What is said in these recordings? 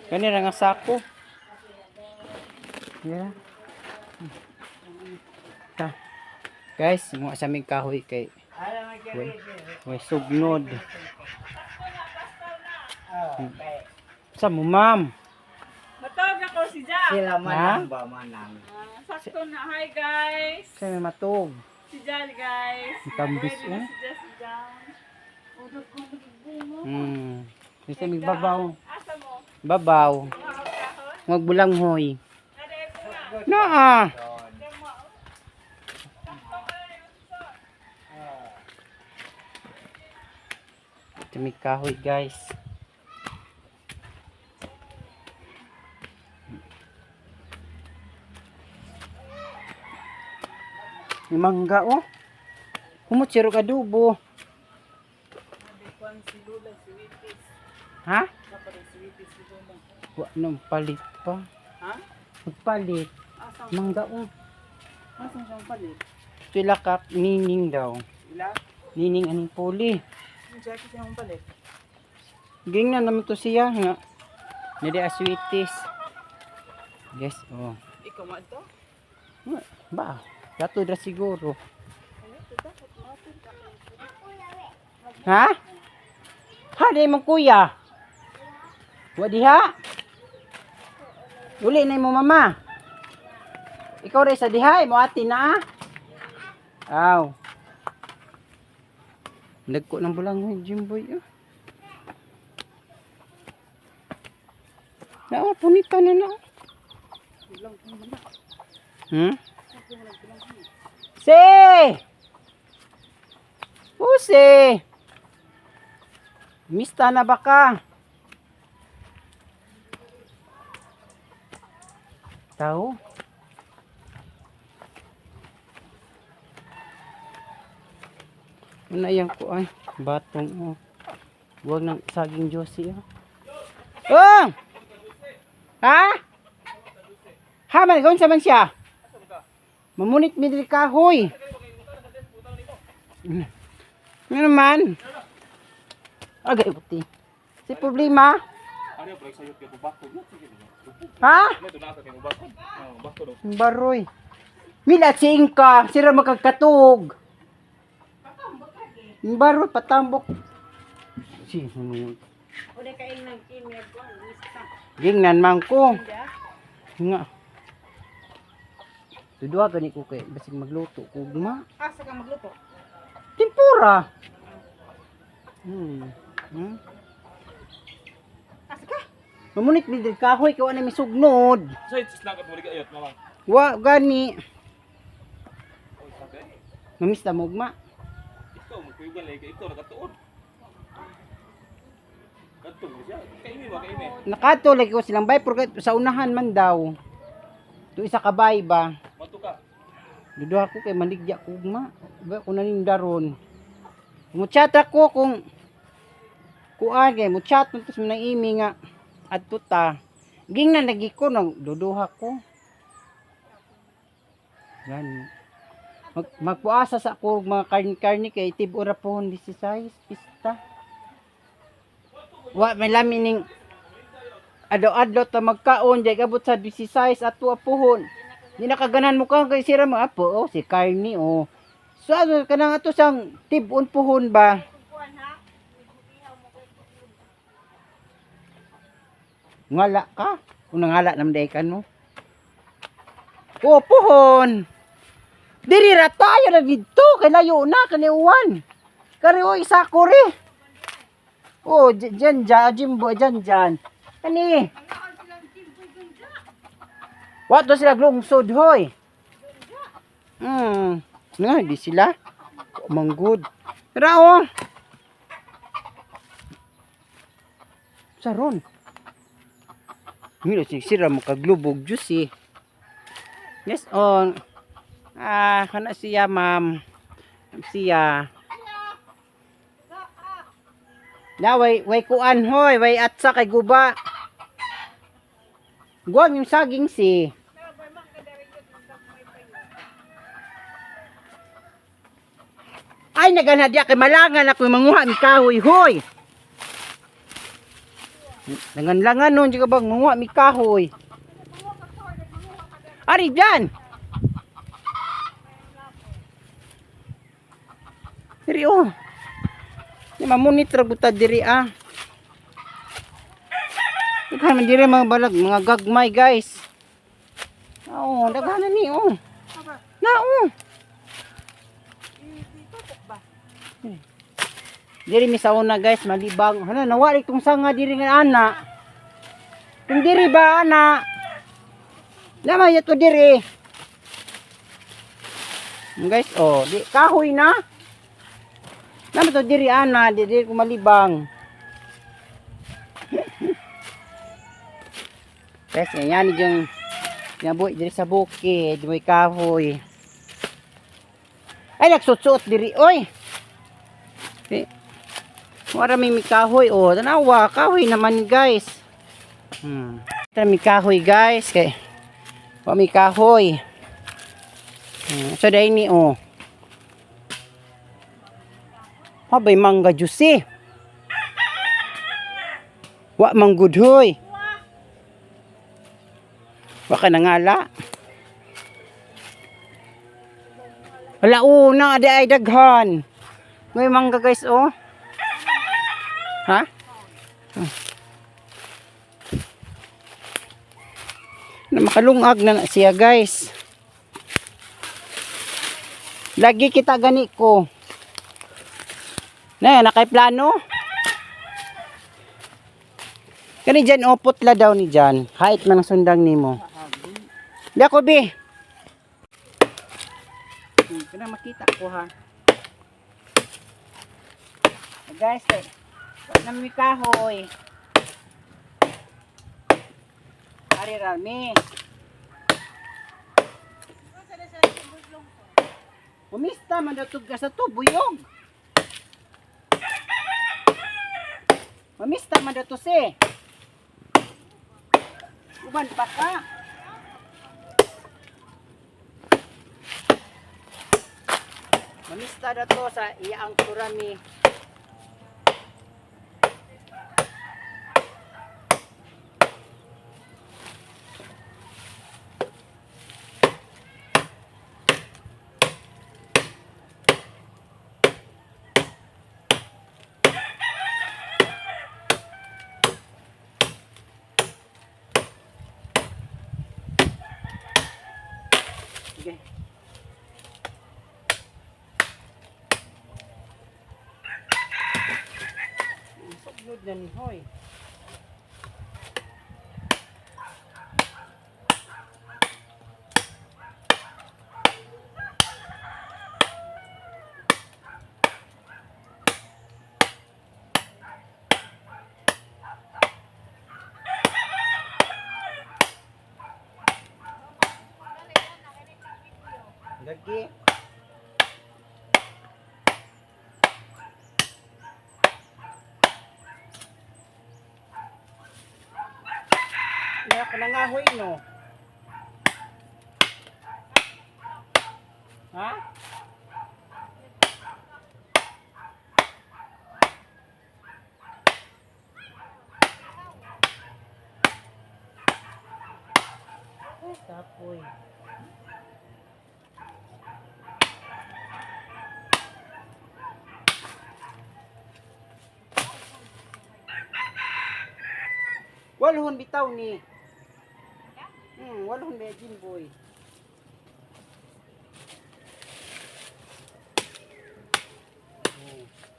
Kani ra nga sako. Yeah. Ta. Guys, mo sa aming kahoy kay way, way sugnod. Sa mo, ma'am? Matawag ako si Jack. Sila Ha? manang ba manang. Ah, sakto na. Hi guys. Sa may matog. Si Jal guys. Ang tambis, Ready na eh. si Jal, si Jal. Udot ko nagbungo. Sa may babaw. Asa mo? Babaw. Mga kahon? Magbulanghoy. Naday ko nga. Naa. Diyan mo. Sakto ka na yung sa. Ito may kahoy, guys. May mangga, oh. Kumutsiro ka adobo. Ha? Wa nang palit pa. Ha? Magpalit. Asa? Mangga, oh. Asa siyang palit? Sila ka, nining daw. Ila? Nining aning puli. Ang jacket siyang palit. Gingnan naman to siya nga. Nili aswitis. Yes, oh. Ikaw man to? Ba, dato dra siguro. Ha? Ha, di mong kuya. Wa diha. Uli na imo mama. Ikaw rin sa diha, imo ate na. Aw. Nagko ng bulang Jimboy. Ah. Na, oh, punita na na. Si! Use! Mista na ba ka? Tao? Ano yan ko ay? Batong oh. Huwag ng saging Josie oh. Oh! Ha? Ha man, gawin sa man siya. Mamunit mi diri kahoy. Ano naman? Agay puti. Si problema? Ha? Baroy. Mila singka, sira makagkatug. Baroy patambok. Si Uli kayo ng email ko. Gingnan man ko. Nga. Tudua gani ko kay basig magluto ko ugma. Asa ka magluto? Tempura. Asa ka? Mamunit mi diri kahoy kay wa na mi sugnod. Sa islagat mo ayot mama. Wa gani. Oy, sabi. Mamiss na mo ugma. Ikaw mo kuyugan lagi ikaw nakatuod. Kadto mo siya. Kaimi ba kaimi? Nakato lagi ko silang bay pero sa unahan man daw. Tu isa ka bay ba. Mato ka. Duduha ko kay maligya ko ugma. Ba ko na ning daron. Muchat ako kung kuan kay muchat man tos nang imi nga adto ta. Gingnan lagi ko nang duduha ko. Yan. Magpuasa sa ako og mga karni-karni kay tib-ora pohon 16 pista. Wa may lami ning adlaw-adlaw ta magkaon jay abot sa 16 ato apuhon. Di nakaganan mo ka kay sira mo apo oh, si karni oh. So ano kanang ato sang tib-on puhon ba? Ngala ka? Unang ngala nam day kan mo. Oh, puhon. Diri ra tayo na didto kay layo na kani uwan. Kari oy isa ko ri. Oh, dyan dyan, Jimbo, dyan dyan. Kani. Wato sila lungsod hoy. Nga, di sila. Manggod. Tara oh. Saron. Milo si sira makaglubog Diyos eh. Yes on. Ah, kana siya ma'am. Siya. Na way way kuan hoy, way atsa kay guba. Guwang yung saging si. Ay naganadya kay malangan ako manguha mi kahoy hoy. Langan-langan nun, di ka bang manguha mi kahoy. Ari dyan! Diri oh. Di mamunit ra buta diri ah. Daghan man diri mga balag, mga gagmay, guys. Oo, daghan na ni oh. Na oh. Diri mi sa una, guys, malibang. Hala, nawali tong sanga diri nga ana. Kung diri ba ana? Lamay to diri. Guys, oh, di kahoy na. Nama to diri ana, di diri ko malibang. Guys, yan yung nabuhi diri sa bukid, may kahoy. Ay, nagsuot-suot diri, oy. Di. Wala may kahoy, oh. Tanawa, kahoy naman, guys. Tara may kahoy, guys. Kay, wa may kahoy. So, dahil ni, oh. Habay mangga juice eh. Wa manggudhoy. Wa ka nangala. Wala una, adi ay daghan. May mangga, guys, oh. Ha? Oh. Na makalungag na na siya, guys. Lagi kita gani ko. Na, nakay plano. Kani dyan, oh, putla daw ni dyan. Kahit man ang sundang nimo. Di ako, bi. Kana makita ko, ha. Guys, eh, wala na may kahoy. Ari rami. Umista man daw tug ka sa to, buyog. Mamista man daw to si. Uban pa ka. Mamista daw to sa iyaang turami. Sige. Sugnod na ni Hoy. Lagi. Wala ka nangahoy, no? Ha? Ay, kapoy. Walhon bitaw ni. Walhon ba boy.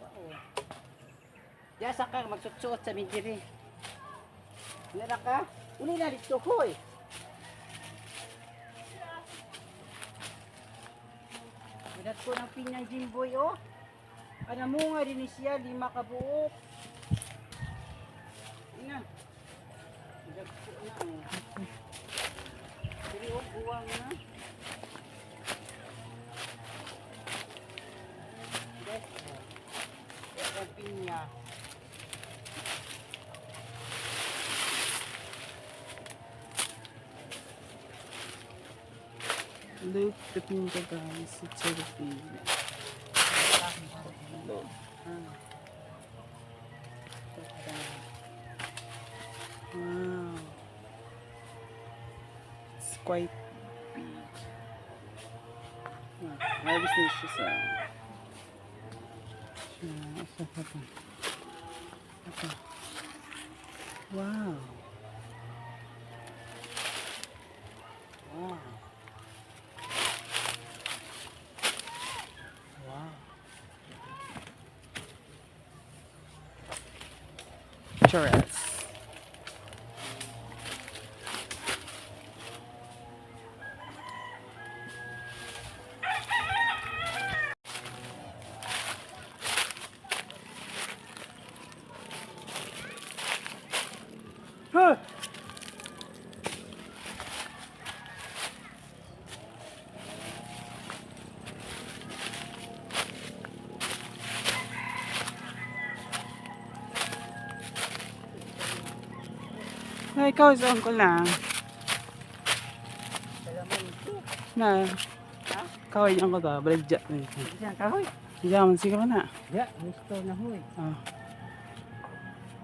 Oh, wow. Diya ka magsuot-suot sa midiri. Wala ka? Uli na dito hoy. Ulat ko ng pinyang Jimboy oh. Ano mo nga din ni siya, 5 ka buok. Ina. Dagko na oh. Diri oh, buwang na. Yes, oh. Ang pinya. Look, the pinga, guys. It's so big. No. Ah. Quite big. Ah, harvest na siya sa siya, asa pa to? Ito. Wow. Wow. Wow. Charles. Huh! Ay, ikaw sa uncle na. Na. Kahoy ang ko to, baligya. Diyan kahoy. Diyan man siguro na. Ya, gusto na hoy. Ah.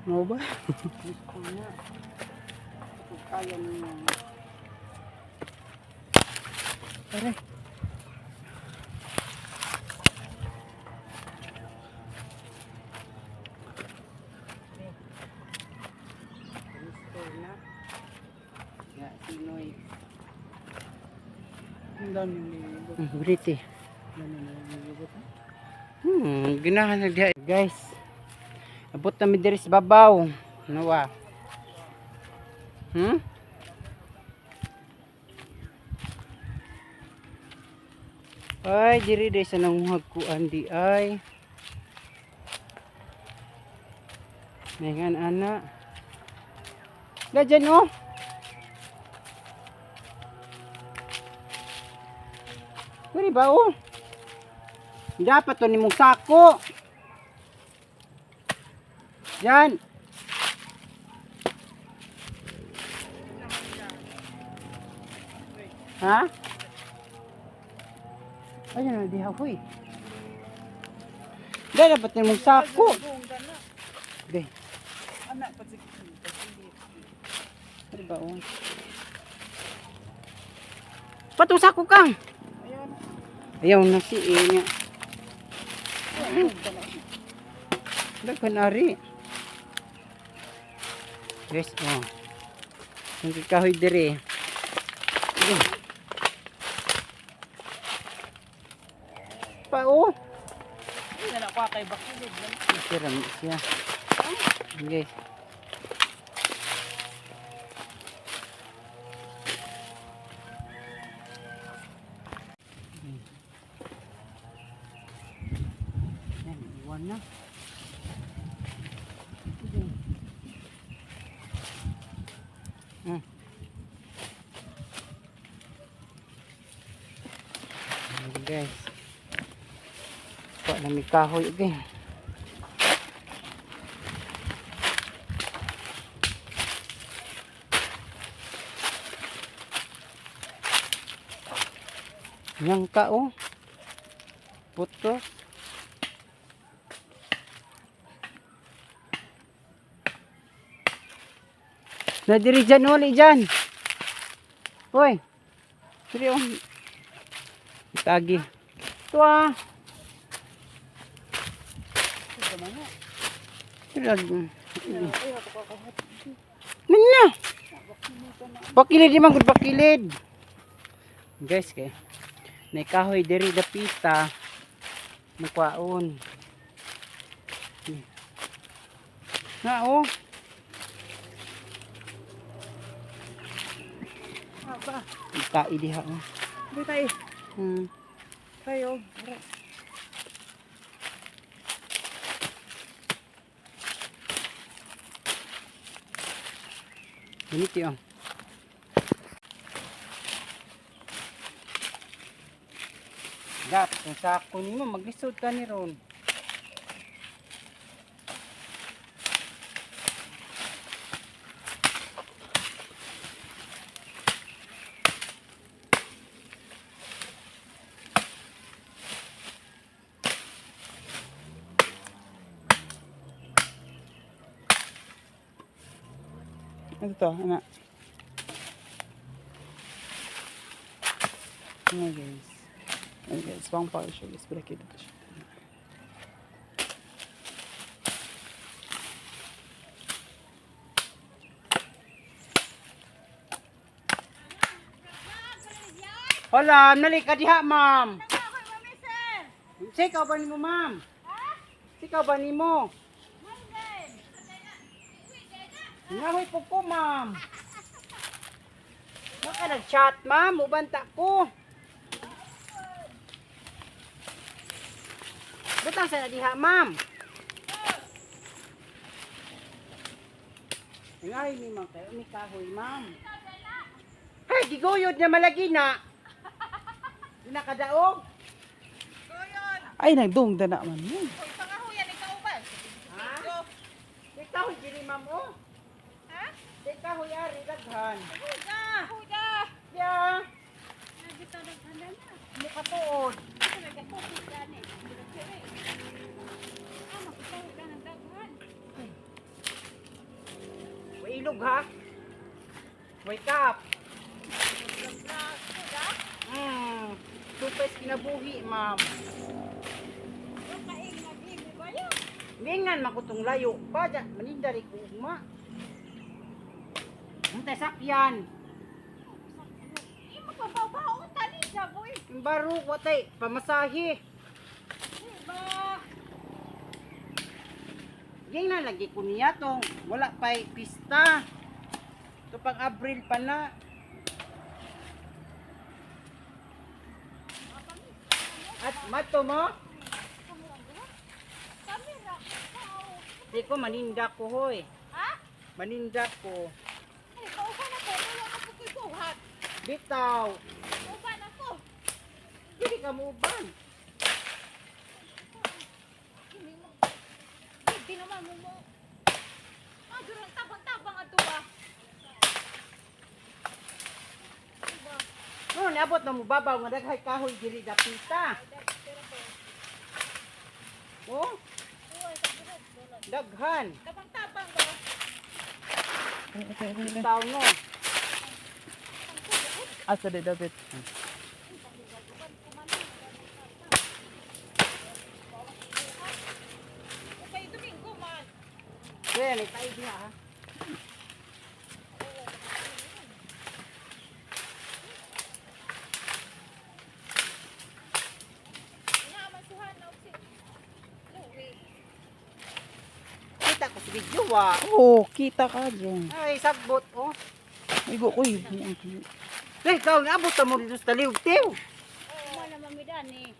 Mo ba? Gusto na. Kung kaya niya. Pare. Gusto na. Ya, sinoy. Ang dami nilibot. Briti. Ang dami nilibot. Ginahan na diha guys. Abot na mi diri sa babaw. Nawa. Ay, diri day sa nanguhag kuan di ay. Nengan ana. Da dyan oh. Pwede ba oh? Dapat to nimong sako. Yan. Ha? Ayun na diha huy. Dahil dapat nimong sako. Okay. Anak pa si Pwede ba oh? Patong sako kang. Ayan. Ayaw na si niya. Daghan ari. Yes, oh. Ang kahoy dire. Ayun. Pa oh. Ay, na ko kay bakilid. Sira mo siya. Okay. Yan, iwan na. Ayan, guys. Kuha na may kahoy okay. Yang ka oh. Putos. Na diri dyan uli dyan. Hoy. Diri oh. Tagi. Ito ah. Diri Nana. Bakilid man gud bakilid. Guys kay. Nay kahoy diri dapita. Mukwaon. Na oh. Aba. Itai diha oh. Hindi tayo. Tayo. Ganito oh. Dap, kung sako nimo maglisod ka ni ron. Ano to, anak? Ano guys? Ano guys, pang power siya guys. Bracket dito siya. Hola, nali ka diha, ma'am. Sikaw ba nimo, ma'am? Sikaw ba nimo? Ngahoy po ko, ma'am. Naka nag-chat, ma'am. Ubanta ko. Butang sa na diha, ma'am. Ngahoy ni ma'am kayo. May kahoy, ma'am. Ay, giguyod na malagi na. Di nakadaog. Ay, nagdung na man yun. Ha? Di kahoy diri, ma'am, oh. Ha? Di kahoy ari daghan. Huda! Huda! Ya. Mukatuod. Way ilog ha. Wake up. Tupes kinabuhi, ma'am. Mingan makutong layo pa dyan. Manindari ko ugma. Ang sakyan. Yung baro ko tay, pamasahe. Yung na lagi ko niya tong wala pa'y pista. Ito pang Abril pa na. At mato mo? Di ko maninda ko hoy. Maninda ko. Bitaw. Dili ka mo uban. Hindi naman mo mo. Ah, durang tabang-tabang ato ba? No, niabot na mo babaw nga daghay kahoy diri dapita. Oh, daghan. Tabang-tabang ba? Okay. Bitaw no. Asa di dapat. Okay, Domingo man. Kaya ni tayo diha ha. Nga man suhan na og si Louie. Kita ko sa video wa. Oh, kita ka dyan. Ay, sagbot oh. Igo ko eh. Dahil ikaw, naabot na mo dito sa taliw, tiw. Mo na mamidan eh.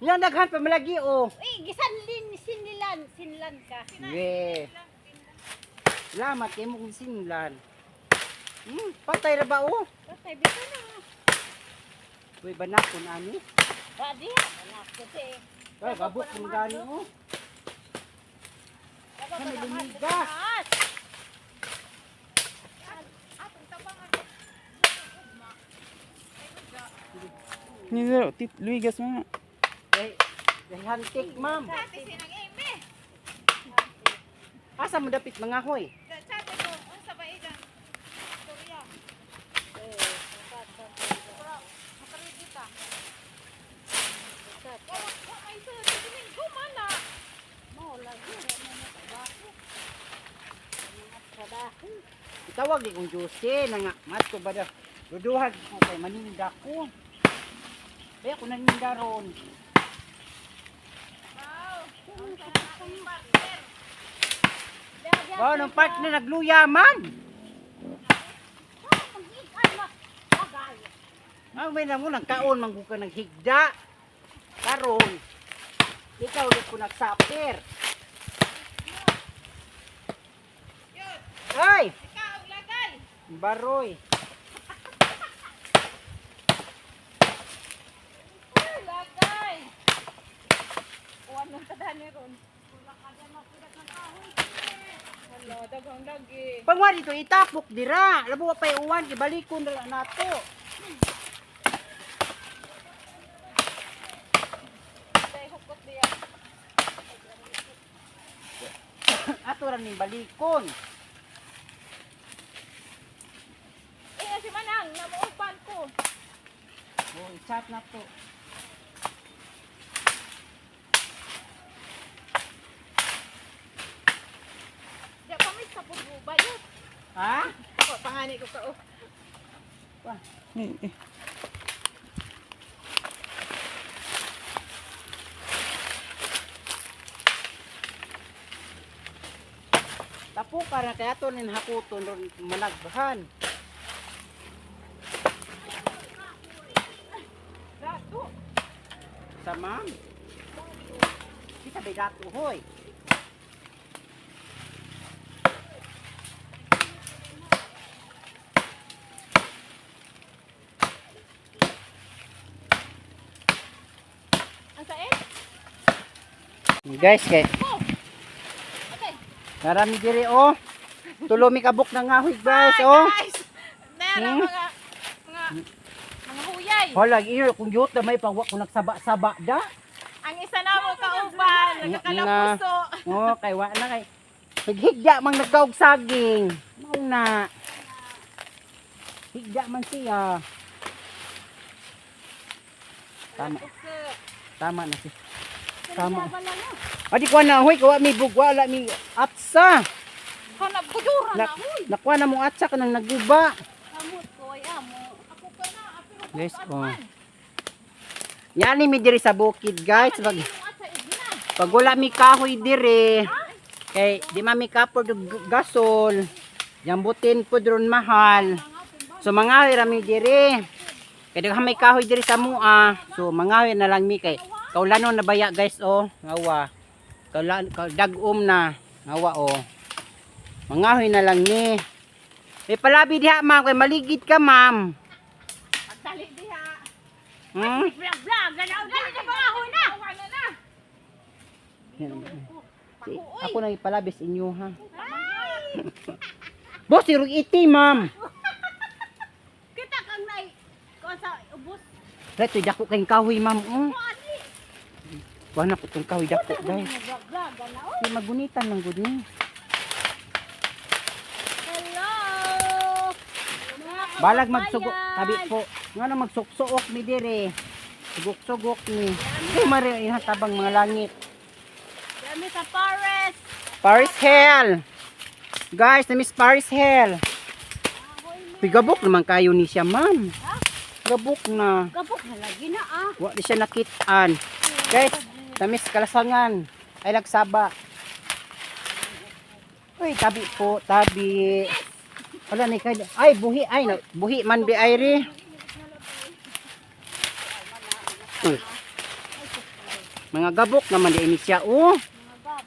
Yan, daghan pa malagi, oh. Uy, gisanlin sinlilan, sinlan ka. We. Salamat kay mo kung sinlan. Patay ra ba, oh? Patay bitaw na. Uy, banakon, ani. Ba diha, anak ko te. Ay, babok kung gani, oh. Baba Ay, may ba naman? lumigas. Atong tabangan. Nilo, tit, luigas mo nga. Ay, ay, hantik, ma'am. Dati sinang eme. Asa mo dapit mga hoy? Sabi ko, unsa ba ilang istorya? Makarigita. Wa wa ay sa Domingo man na. Mo lagi ra mo trabaho. Mga trabaho. Itawag di kong Jose na nga, mato ba daw? Duduhag ko kay maninda ko. Kaya ko naninda ron. Wow. Ang akong partner. Wow, nung partner nagluya man. Ang may namo nang kaon manggu ka naghigda. Karon. Ikaw ulit ko nagsaper. Yun, Ay, ikaw ang lagay. baroy. Ay, lagay. Uwan ng tadhani ron. Wala, daghang lagi. Pangwa dito itapok dira. Labo pa uwan ibalikon na nato. Day hukot diya. Ato ra ning balikon. Eh, si Manang, namuuban ko. Oh, I-chat na to. Di pa may sa pugubay. Ha? Ako, pangani ko ka oh. Eh, eh. Tapo ka na kaya to nin hakuton ron managbahan. Dato. Sa ma'am. Kita bay dato hoy. Ang sain? Guys, kay Oh. Okay. narami diri oh. Tulo mi kabuk na ngahoy guys oh. Guys. Nara mga huyay. Hala, iyo kung yut na may pangwa kung nagsaba-saba da. Ang isa na mo kauban, nagkakalapuso. Oh, kay wa na kay. Naghigda mang nagkaog saging. Mao na. Higda man siya. Tama. Tama na siya. Tama. Adi ko na hoy, kawa mi bugwa la mi atsa. Kanab kudura Na, na huy. nakuha na mong atsa kanang naguba. Kamot ko ay amo. Ako ka na, ah, pero Guys, bukas oh. man. Yani mi diri sa bukid, guys. Pag, Yung atsa igna. pag wala mi kahoy diri, kay di man mi kapod og gasol. Jambutin po dron mahal. So mangahoy ra mi diri. Kay daghan may kahoy diri sa mua. So mangahoy na lang mi kay kaulanon na baya guys oh. Ngawa. Kaulan dag-um na. Ngawa oh. Mangahoy na lang ni. May palabi diha ma'am kay maligid ka ma'am. Pagdali diha. Hmm? Blag blag, ganaw dali na pangahoy na. Wala na. Si, ako nang ipalabis inyo ha. Boss, irog iti ma'am. Kita kang nay ko sa ubos. Reto dako kayong kahoy ma'am. Oh. Ani. Wala ko tong kahoy dako guys. Blag blag ganaw. Di magunitan lang gud ni. Hello. Mga Balag kababayan. magsugok, tabi po. Nga na magsuksuok mi dire. Sugok-sugok ni. Kay mari tabang mga langit. Dami sa forest. Paris Hell. Guys, na Miss Paris Hell. Pigabok naman kayo ni siya, ma'am. Gabok na. Gabok na lagi na ah. Wa di siya nakitaan. Guys, na Miss Kalasangan. Ay lagsaba. Uy, tabi po, tabi. Wala ni kay. Ay, buhi ay, na, buhi man bi ay ri. Uy. Mga gabok naman di ini siya, oh.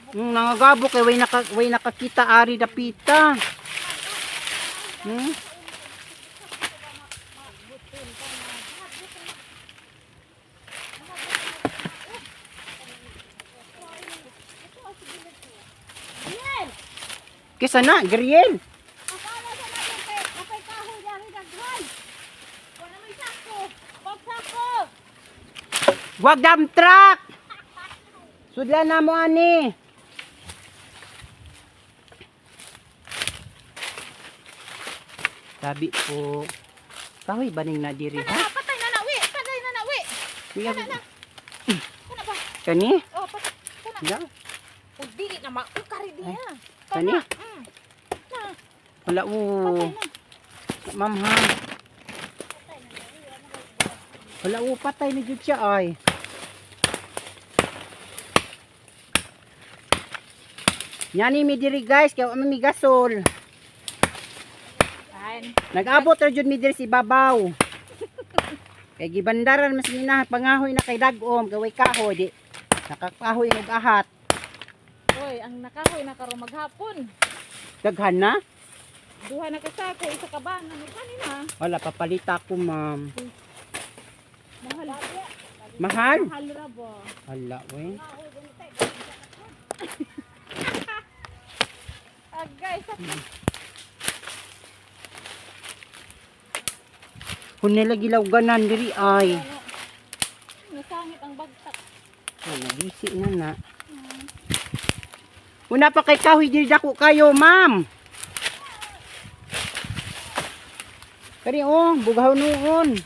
Mga gabok kay way nakakita ari dapita. Yan. Kisa na, Griel. Akala sa natin kay kapay kahoy dari daghan. Wala may sako. Wag sako. Wag dump truck. Sudlan na mo ani. Tabi po. Kahoy baning na diri ha? Ah, patay na na wi. Patay na na wi. Kuya- Kana ba? Kani? Oh, patay. Kana. Ya, Ug dili na maukari diha. Kani? Na. Wala o. Patay na. Ma'am ha. Wala o, patay na jud siya ay. Yani mi diri guys, kaya wa mi gasol. Yan. Nag-abot ra jud mi diri si babaw. Kay gibandaran mas nina pangahoy na kay dagom, kay way kahoy di. Nakakahoy og ahat. Oy, ang nakahoy na karon maghapon. Daghan na? Duha na ka sako, isa ka ba? Ano kanina? Wala papalita ko, ma'am. Mahal. Mahal? Mahal ra ba? Hala, we. Agay sa Kung nila gilawganan diri ay. Nasangit ang bagtak. Ay, nabisi na na. Una pa kay kahoy diri dako kayo, ma'am. Kani oh, bugaw noon.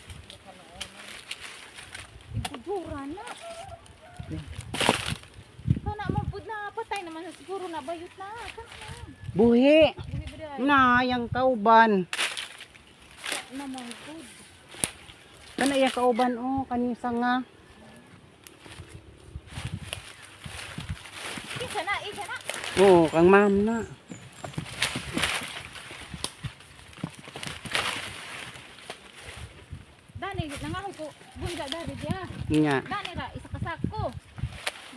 Na bayot na. Kana na. Buhi. Buhi ba dai? Na, yang kauban. Na man good. Kana yang kauban oh, kaning sanga. Isa na, isa na. Oo, kang ma'am na. Dani nangahoy ko bunga dari dia. Nga. Dani ra isa ka sako.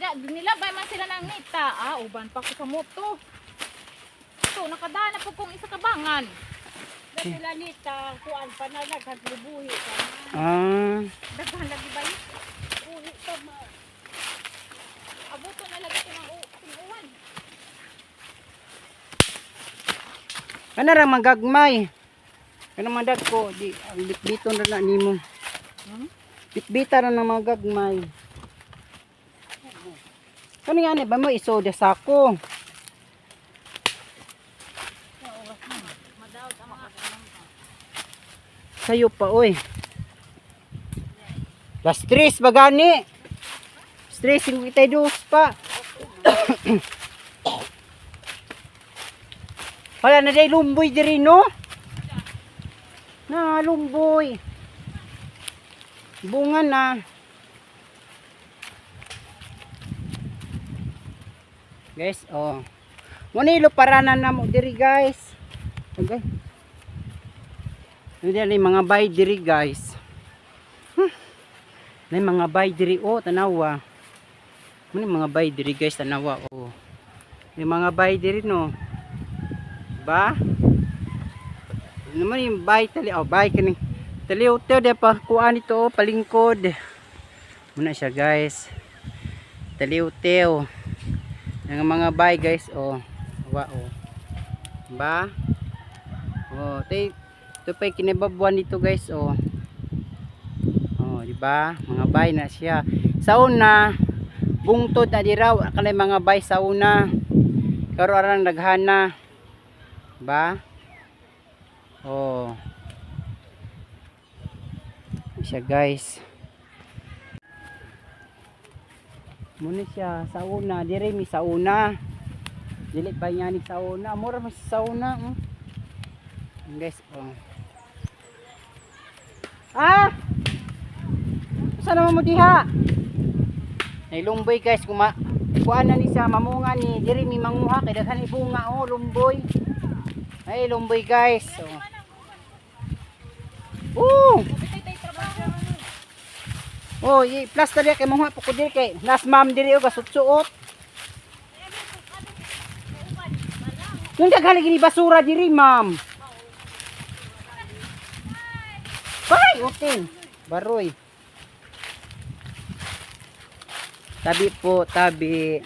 Da nilabay man sila ng nita. Ah, uban pa ko sa moto. To nakadana po kong isa ka bangan. Na sila nita, kuan pa na naghaglibuhi ka. Ah, Daghan lagi ba yun? Buhi pa ma. Abuto na lagi ko ng uwan. kana ra magagmay. Kana mandag ko di ang bitbiton ra na nimo. Hmm? Bitbita ra na magagmay. Kani nga ni ba mo isoda sako? Sayo pa oy. Las tres bagani. Stress yung itay dos pa. Wala na day lumboy diri no? Na lumboy. Bunga na. Guys, oh. Muna luparanan na mo diri guys. Okay. Hindi na yung mga bay diri guys. Na yung mga bay diri oh, tanawa. Muna yung mga bay diri guys, tanawa oh. May mga bay diri no. Ba? Ano naman yung bay tali oh, bay kani. Tali hotel de pa kuan ito oh, palingkod. Muna siya guys. Tali hotel. Ang mga bay guys oh. Wa oh. Ba? Oh, tay ito pa kinibabuan dito guys oh. Oh, di ba? Mga bay na siya. Sa una, bungtod na di raw kanay mga bay sa una. Karon arang naghana. Ba? Oh. Siya guys. Muna siya sa una, dire mi sa una. Dili pa niya ni sa una, mura man siya sa una. Guys, oh. Ah! Saan naman mo diha? Ay lumboy guys, kuma kuan na ni siya mamunga ni diri mi manguha kay daghan ni bunga oh, lumboy. Ay lumboy guys. Oh. Oh! Bitay tay trabaho. Oh, i plus diri kay manguha po ko diri kay nas ma'am diri og kasutsuot. Kung daghan lagi ni basura diri, ma'am. Bay, utin. Baroy. Tabi po, tabi.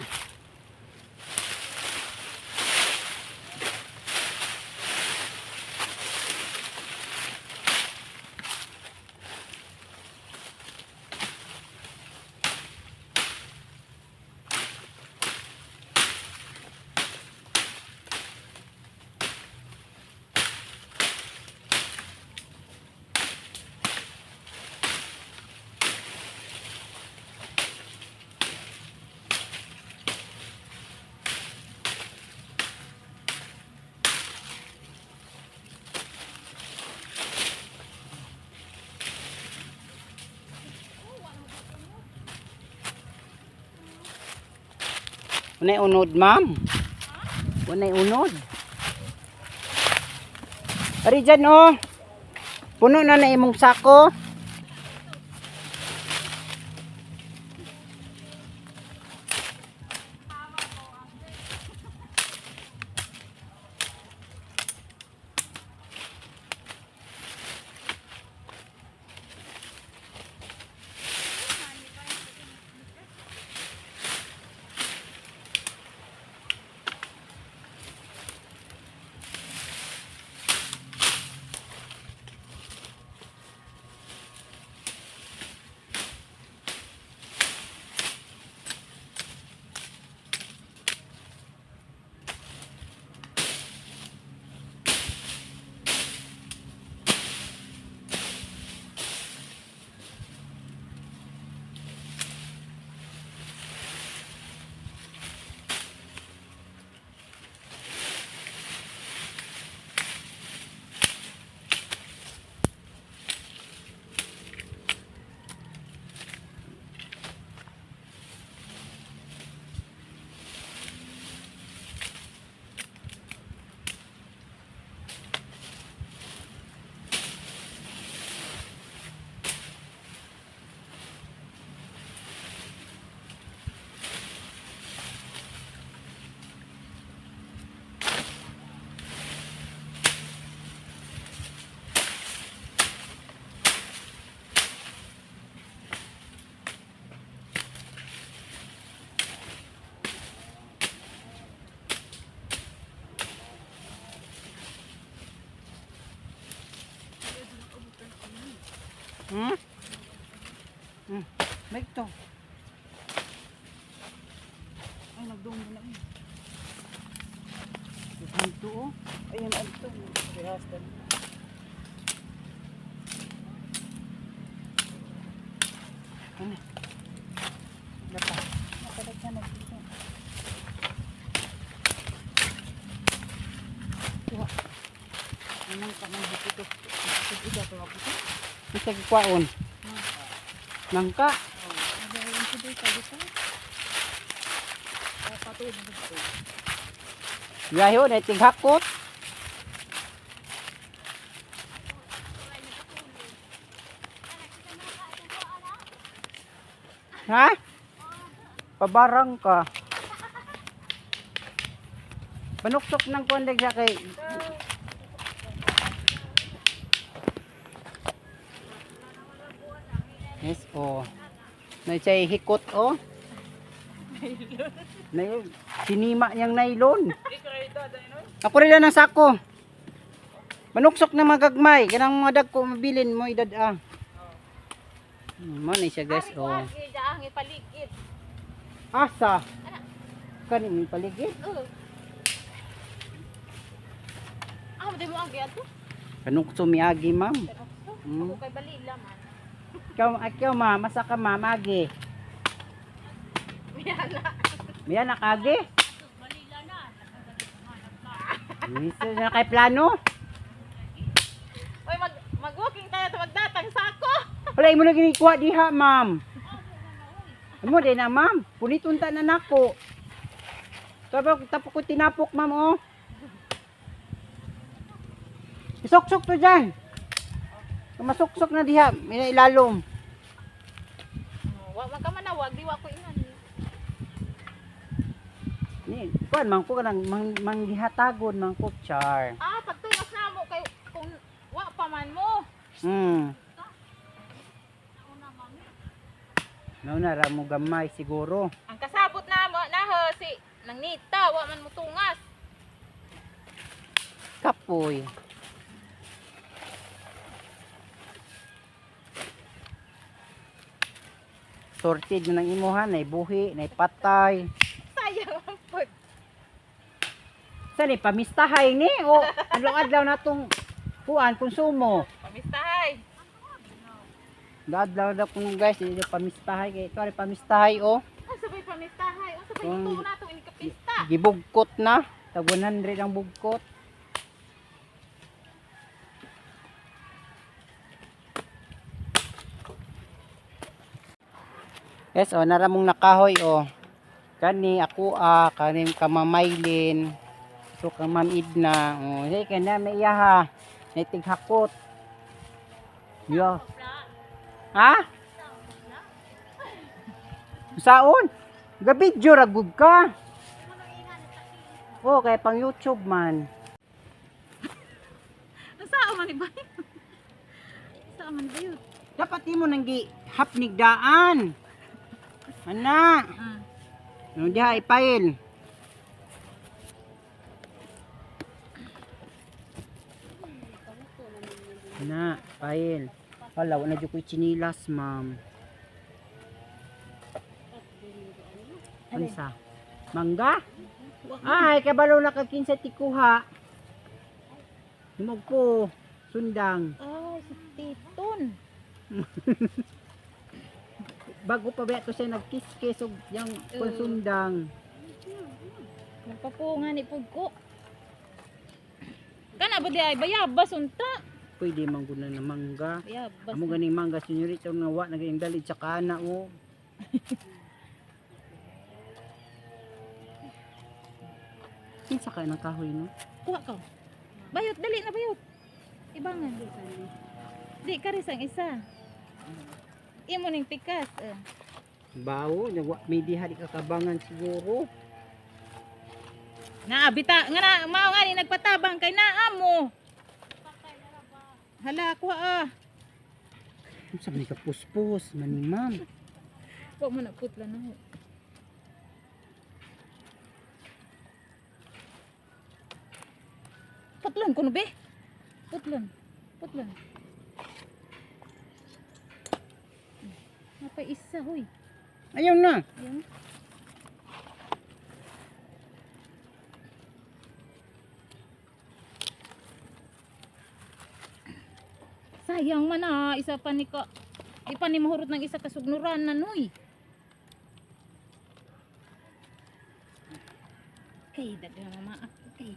Unay unod, ma'am. Unay unod. Ari dyan, oh. Puno na na imong sako. May ito. Ay, nagdunggo na eh. Ito oh. Ayun, ito. Rehastan. Ano? Wala pa. Nakalagyan na dito. Anong kamang ito? Ito, ito, ito. Isa kikwaon. Nangka. Nagayon ko dito dito. Oh, patuod na dito. Yaho, na tighakot. Ha? Pabarang ka. Panuksok ng kuwan sa kay. Yes, oh. Na siya hikot, oh. Nylon. Sinima niyang nylon. Ako rin lang ng sako. Manuksok na magagmay. Kanang mga dagko mabilin mo idad ah. Mo na siya guys Ari oh. ko agi ang ipaligid. Asa. Kani mi paligid. Oh. Ah, di mo agi ato. Kanukso miagi ma'am. Ako kay balila man. Ikaw, ikaw ma'am, masa ka ma'am agi. Miyala. Miya nakagi. Misa na kay plano. Oy, mag-walking tayo ta magdatang sako. Wala imo na ginikuha diha ma'am. Imo din na ma'am. Puniton ta na nako. Tapos tapos ko tinapok ma'am oh. Isuksok to dyan. Masuksok na diha, may ilalom. Oh, wa man ka manawag, di wa ko ingan. Ni, kuan man ko kanang mang, manggihatagon man ko char. Ah, pagtulos na mo kay kung wa pa man mo. Nauna ra mo gamay siguro. Ang kasabot na mo na ho, si nang nita wa man mo tungas. Kapoy. Sorted na ng imuha, nay buhi, nay patay. Sayang ang pag. Sa ni pamistahay ni o adlaw-adlaw na tong kuan konsumo. Pamistahay. Adlaw na kung guys, hindi pamistahay kay ito ari pamistahay oh. Ang sabay pamistahay. Ang sabay tuo na to ini kapista. Gibugkot na. Tag 100 ang bugkot. Yes, oh, naramong nakahoy, oh. Kani, ako, ah, kani kamamaylin. So, kang Ma'am Idna. Oh, hey, kanya may iya ha. Naitig hakot. Yo. Ha? Saon? Gabidyo ra gud ka. Oh, kay pang YouTube man. Saan man iba? Saan man ba yun? Dapat imo nang gi hapnig daan. Ana. Ah. Ano diha ipail. Na, pail. Wala, wala jud ko'y chinilas, ma'am. Unsa? Mangga? Ay, kabalo na ka kinsa tikuha. Himog ko, sundang. Ah, si Titon. Bago pa ba ito siya nagkiskis og yang konsundang. Nagpapunga ni pugko. Kana ba di ay bayabas unta? Pwede man gud na mangga. Bayabas. Amo ganing mangga senyorita nga wa nagaing dalid sa kana oh. Kinsa ka ng kahoy no? Kuha ka. Bayot dali na bayot. Ibangan. Di karis ang isa. Imo ning pikas. Eh. Bawo, nagwa may diha di kakabangan siguro. Naa bita nga na mao nga ni nagpatabang kay naa mo. Hala kuha ah. Unsa man ka puspos maning ma'am. Wa mo na putla na ho. Putlon kuno be. Putlon. Putlon. Napay isa, huy. Ayaw na. Yan. Sayang man ah, isa pa ni ka. Di pa ni mahurot ng isa kasugnuran na noy. Kay daga mama ako kay.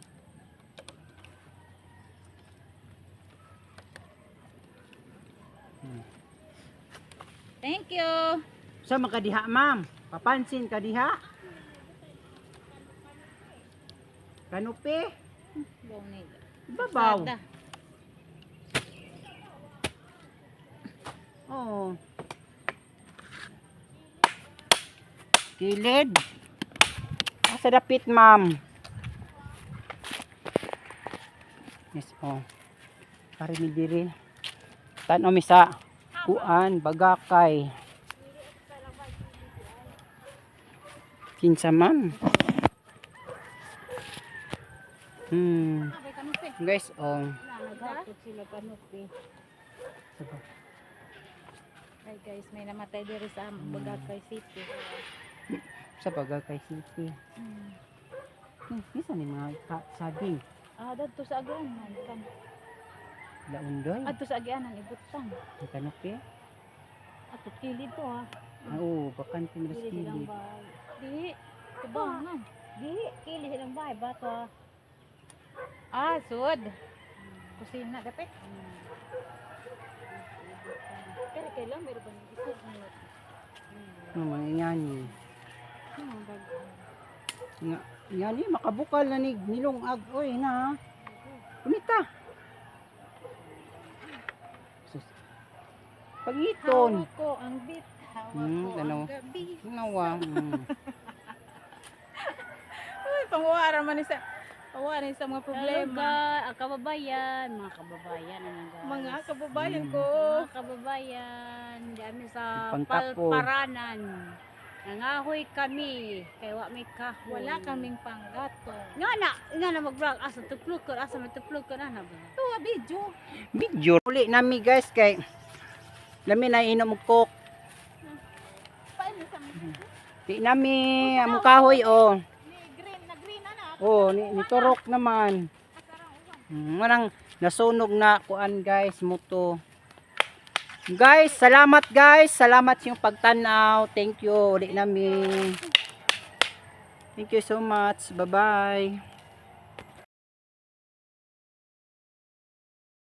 Thank you. Sa makadiha, ma'am. Papansin ka diha. Kanupi. Baw ni. Babaw. Sada. Oo. Kilid. Ah, sa dapit, ma'am. Yes, oh. Pare mi diri. Tan-aw mi sa kuan, bagakay. Kinsa, ma'am? Abay kanupi. Guys, oh. Naghapot sila kanupi. Ay guys, may namatay diri sa Bagakay City. Sa Bagakay City. Bisa ni mga saging. Ah, dadto sa agianan kan. Laundoy. Adto sa agianan ibutang. Ang kanupi. Ato kilid to ha. Ah, oo, bakante na sa Kilid silang kilid. bahay. Di, tubangan. Di, kilid silang bahay. Bato ha. Ah, sud. Kusina dapit. Pero kailan meron ba ng isa? Ano, mga ingani. Ano bag? Nga, ngani, makabukal na ni nilong ag, oy na. Kumita. Sus. Pagiton. Hawak ko ang bit. Hawak ko Ano? ang gabi. Ngawa. Uy, panguwara man ni sa panguwara ni sa mga Problema. problema. Ang kababayan. Mga kababayan. Ano guys? Mga kababayan ko. Mga kababayan. Dami sa Pangkapo. Palparanan. Nangahoy kami. Kay wa may kahoy. Wala kaming panggato. Nga na mag-vlog. Asa tuplok ko. Asa may tuplok ko. Ana ba? Ito, ah, video. Video. Uli nami guys kay lami na inom og coke. Paano sa Di nami among kahoy oh. ni green na green na na. Oh, ni turok naman. Manang nasunog na kuan guys moto. Guys, salamat guys. Salamat sa inyong pagtanaw. Thank you. Uli nami. Thank you so much. Bye-bye.